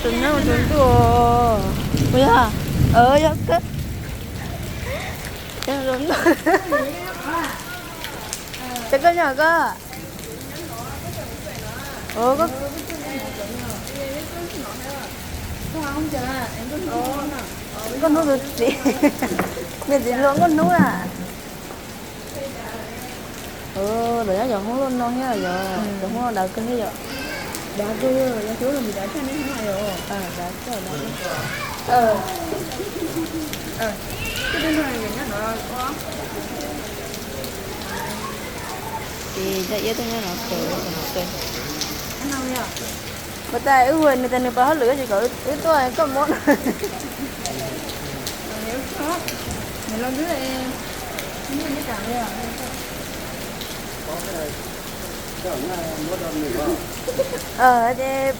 Nyob rau ntuj. Ua yog, yog kawg. Cov koj nyob koj. Koj hnub tus txiv, me txiv hluas nkauj hnub na. Lawv nyob cov Hmoob loj no thiab yog cov Hmoob dav kawg thiab yom. Dav kawg, yog cov dav tshaj nej Hmoob yom. Dav tshaj dav. Ces cov iab twb nyob no kawg, no kawg. Puas tas wb hu nws tas nws pab hauj lwm tsis kom wb tuaj koj muab. Ces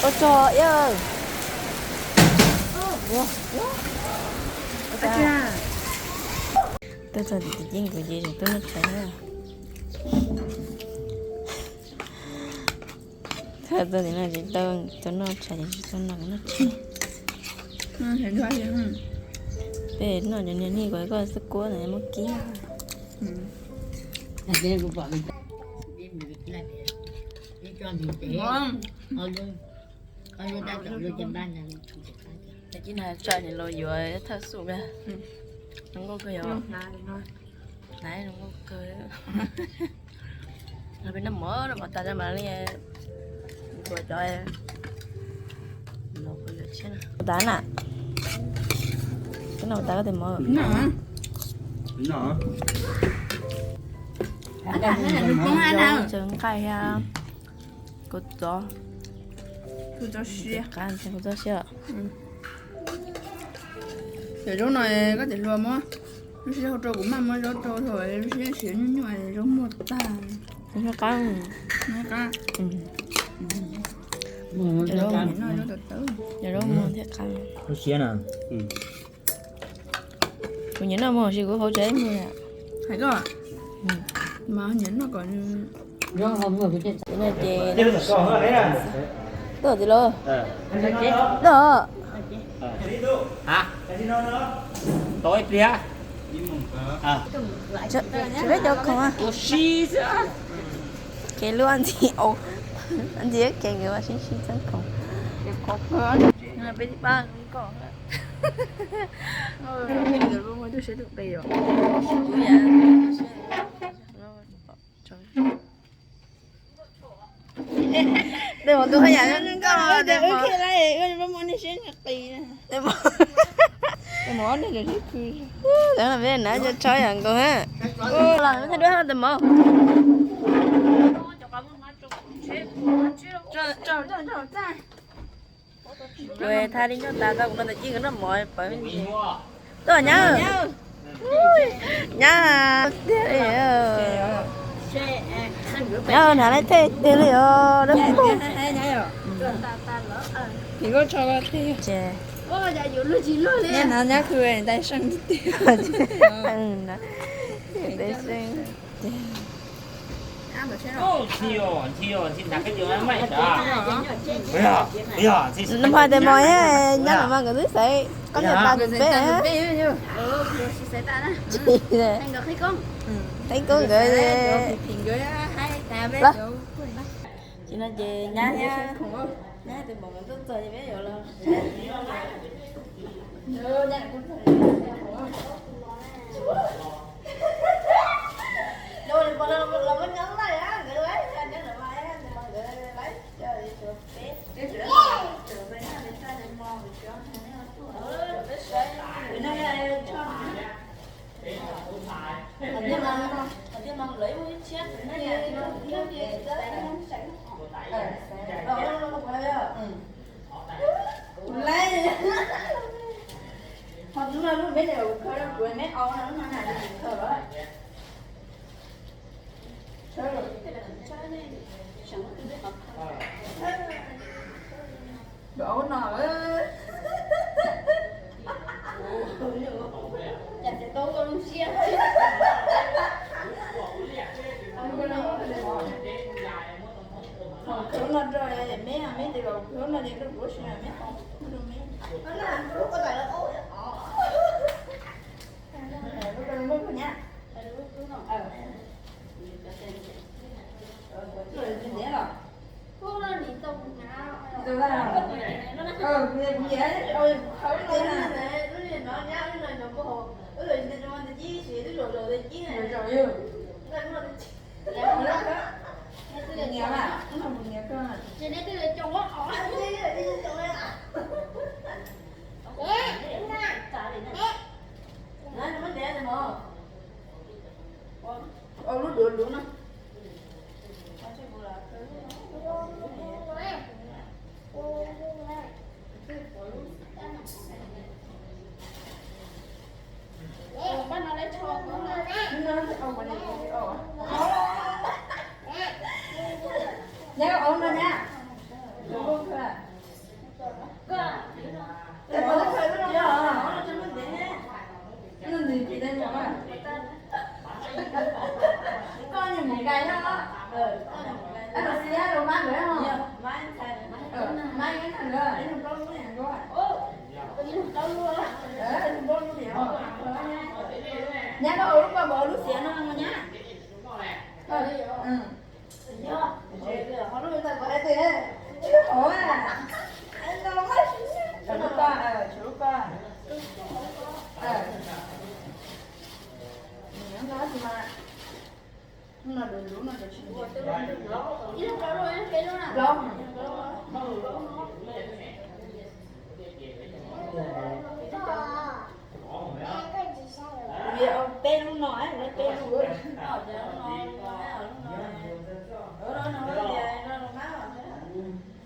Ua tsaug iab. Tuaj txog tim tim ceeb kuv ces tseem tuaj noj tshais na. Txog tim no tsis tau, tau noj tshais ces tsis tau noj, kuv noj tshais. Peb noj cov niag nij kuv koj xwb kuab ntawd muab kib. Tso niam los yuav thawj xub, zoo nkauj kawg yom. Hnav zoo nkauj kawg. Peb noj mov, noj mov tas mas li ua cov tas na. Koj noj tas koj tes mov. Tsaws nqaij thiab kua txob, kua txob siab. Cov zaub no koj tes hluas muab lub siab hau rau, kuv maj muab zaub rau thaum lub siab siav nyuaj nyuaj, zaub muag tag. Qab, qab. Cov zaub muag thiab qab. Lub siab na. Kuv nyiam noj muag, kuv hauv tsev muag. Hais koj, mas nyiam noj kom. Tuaj tim los. Tuaj. Tau ib pliag. Tsis peb cov khoom. Kev lub ntxi, ntxi kev nkawd mas sib sib txeeb khoom. Peb tib pab koj. Tes mov tus qhab yam zoo nkauj, tes mov. Tes mov, tes mov, peb na cov tsho yam nkaus ha. Los thaj duab tes mov. Kuv tha li nyob tas tau kuv no tas cig noj mov pawv. Tuaj nyab. Nyab tiag li. Nyab hnav lawm tej tiag li os. Ces nyab hnav nyab khw tais seej tiag. Tais seej. Nws hais tes mos, nyab los mas nkawd twb xaiv koj niam tas tus peb. Tsis, qhib koob nkawd. Ces no ces nyab, nyab tes mos nkawd tuaj txog ces peb yuav los. Dov no. Lub duav luv no. Nyob ov no na. Koj niag mus kais no. Los sis los mas lawm. Mas ntxhais, mas ntxhais lawm. Nyab, koj ua lub koj npaum lub xiav no nyab. Tshuav lub koj, tshuav lub koj. Peb lub no, peb lub. Muab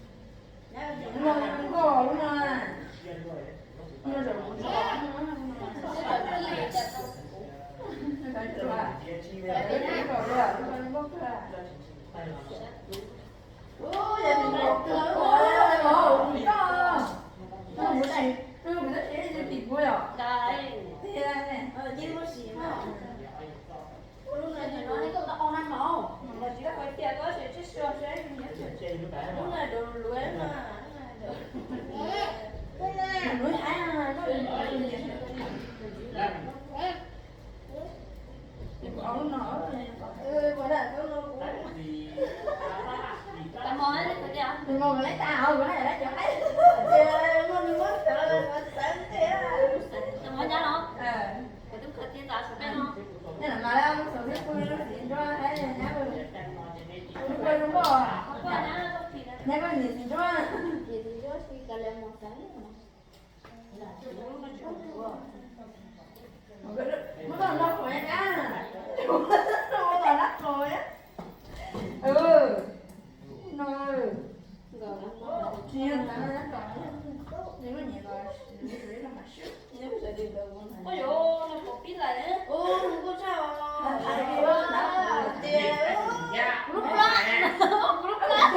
tau noj qos, muab tau noj qos. No, tsis yog ntawd, nyob tom, nws lub nyiam los, nws lub nyiam los mas swb. Ua yuav no pom pib lawm. Ub, kuj tshaj os. Kuv lub plab, kuv lub plab, kuv lub plab.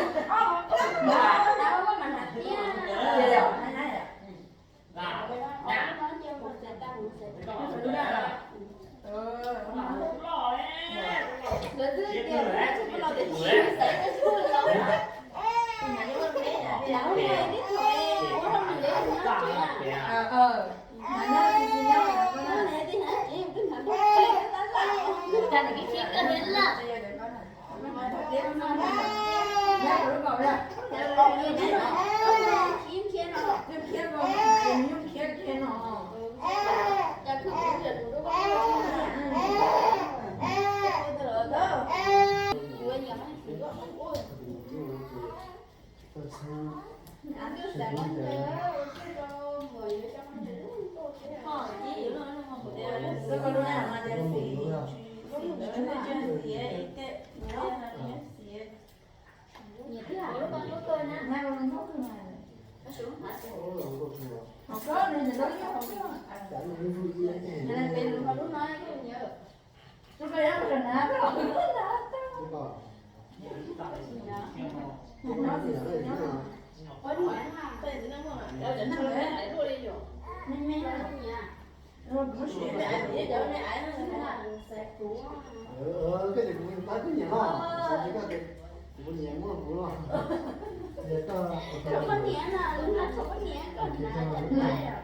Thaum koj niam no, lub no thaum koj niam koj niam.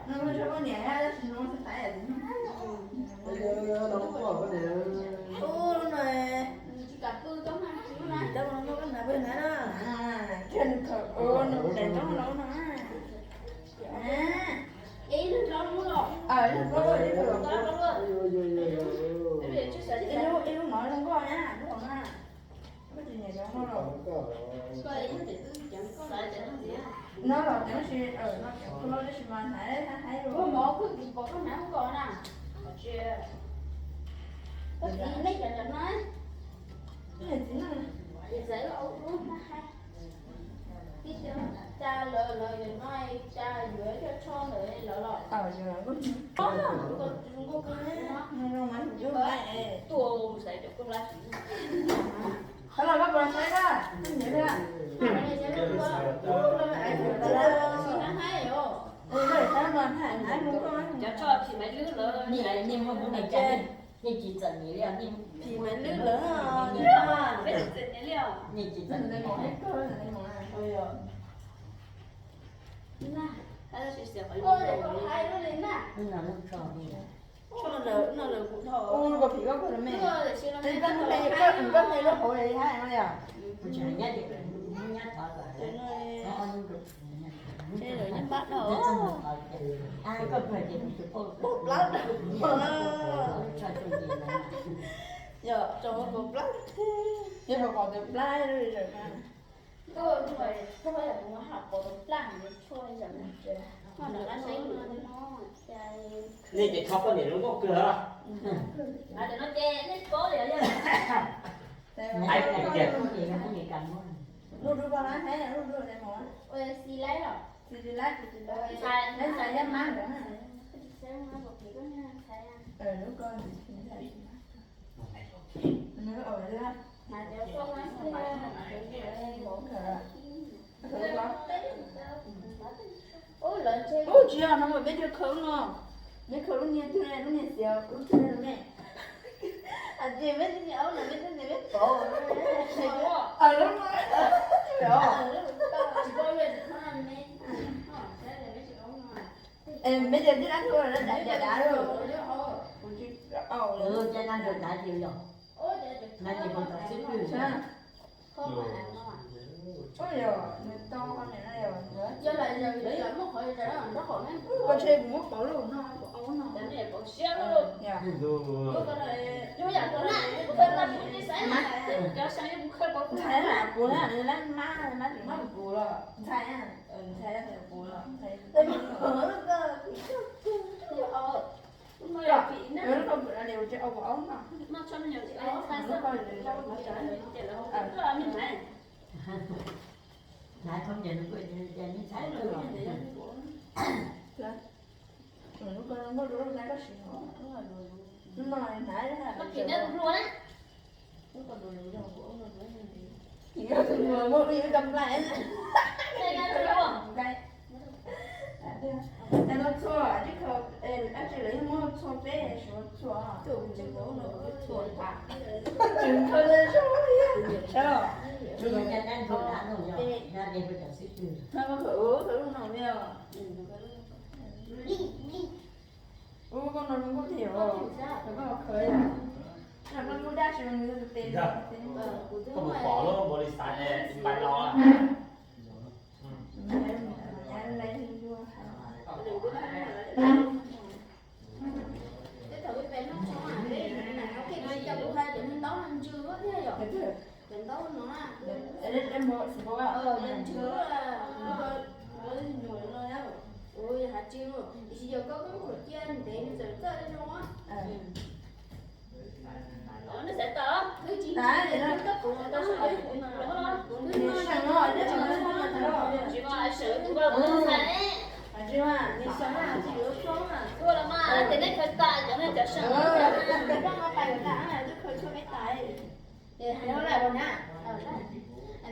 Thaum koj niam, tab sis no tsis tau. Ub, lub no tsis kam pw, koj hmab tsis muaj na. Koj hmab pw na. Kiag nws khawm ua nws daim nrob no na. Ib lub no los, ib lub no zoo nkauj na, lub no. Koj tsis nyiam cov no los? No los cov tsis, no cov kua tab sis mas hnav haib haib. Koj mov kuj tsis pom koj hnav koj na. Koj txiv nej cov cov no. Txiv no, txiv ua ub hnav haib. Tib cov tsa lawv lawv yuav no, tsa yuav coj tsho ntawd lawv los. Tuaj mus xaiv cov koj lab. Koj los koj puas saib koj, koj nyiam koj. Cov tsho phim Maiv Lwb lawv, nej muaj hnub nej cas nej tsis txawm nyiam li, phim Maiv Lwb lawv, peb tsis txawm nyiam li os. Nej tsis txawm nyiam. Koj phim koj koj me, koj me lub hauv li hais no yom. Ces lawv yeej pab dhau. Pom plab dhau. Yog tso pom plab, yog tso pom tus plab li lawm na. Nej ces txhob poj niam zoo nkauj kawg. Lub dub poj lab hais lub dub ua xi laib los, xi laib, laib xav yab mab ntawd. Lub ko Ub, tsis yog no mas peb cov khaws ub no, peb khaws lub niag twg ne, lub niag xiav lub twg ne me. Hais tias peb niag aub no peb twb niag peb pov. Lub no, peb cov tib dab tuaj dav dav lawm. Kuv tsis au lawm. Ub, yog nws tau qhov niam no yog, koj tshe kuv muab pov lub no, kuv au no. Ntxhais na, kuv na, mab, mab kuv los, ntxhais, ntxhais kuv los, ntxhais. Lub ko kuv tsis au, kuv tsis au, kuv au no. Lub ko, hnav thoob ces nws kuj ntxhais lawm. Lub ko zoo nkauj dua lub hlab koj siv no, hnav. Lub ko zoo nkauj dua lub hlab koj siv no, muaj ib lub ko nplaig. Txhua, dab tsi lawv yeej muab txhua peb suav txhua. Tseem khaws zoo li, khaws lub no me. Ub, koj no zoo nkauj tiag os, koj khaws, koj muaj dab tsi nws tes. Koj mus pom lub npaum li xav es npaim los. Tej thaum peb noj tshoob, peb niam no kuj tsis coj kuv hais cov niag ntaub no ntsw thiab yom. Cov ntaub no na, ntsw, nws no, yog hais tsis, tiam sis yog koj koj muab khuam cia ntev nws txawm txawj zoo.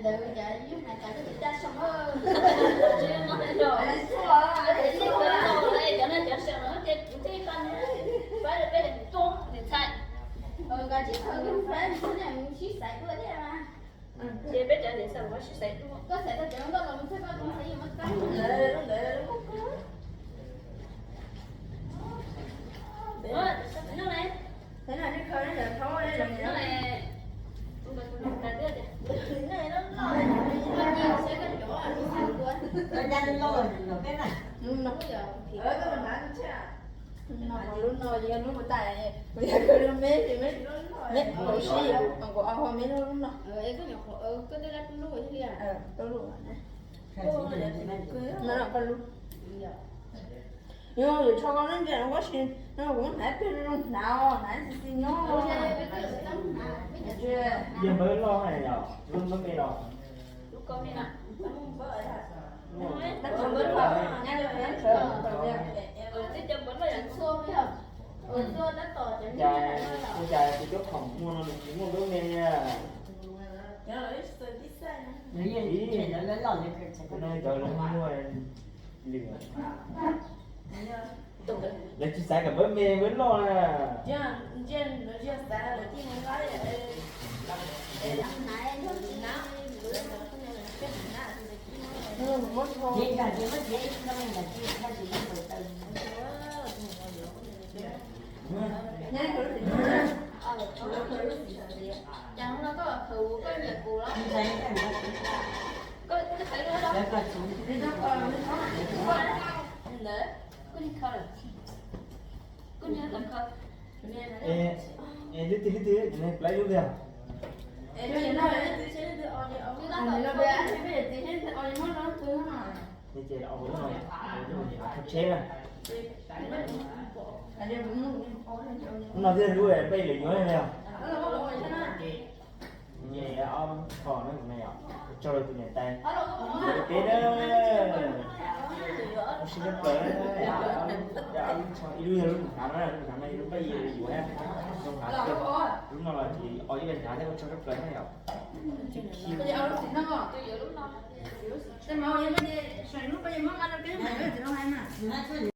Ntawd cas yus hais cas koj tsis caj seem. Cov no cov seem no ces kuv thiaj tau nws faib rau peb cov niam tub niam ntxhais. Koj tsis khaws kuv faib, kuv thiaj sib xaiv dua thiab mas. Ces peb cov niam xav ua sib xaiv tuaj. Koj xaiv tau cov loj los mus thiab koj tus xaiv yus mas tau. Lub no, lub no yog lub puas tas, kuv yog kawg lub me, me, me, kuv sib, kuv au ho me lub no. Koj lub, no koj lub. Yog yuav rho koj lub ntsia no koj sis, no kuv muab hnav peg zoo hnav os, hnav xis xis nyob. Yog npawb loj na yom, lub npawb me los. Cas, ua cas tus coj khoom muag no nws tsis muaj npawb me na? Ib, no cov lawv muag lwm, lawv tsis xaiv kom npawb me npawb loj na. Cas no koj khaws koj nyiam kuv los? Koj, koj, koj, ntawd, koj niag khaws lawm. Koj niag khaws. Es, es lub twg lub twg, lub twg os? Ces no thiaj lub peb lwm yuav li os. Ces ob qho no yom, tso rau tus niam tais peb na. Ua siab tshaj plaws na. Ib lub yog lub mus hnav no, lub mus hnav no yog lub paj yig yuav na. Lub no los ces ob ib leeg hnav thiab ua tsaug tshaj plaws na yom.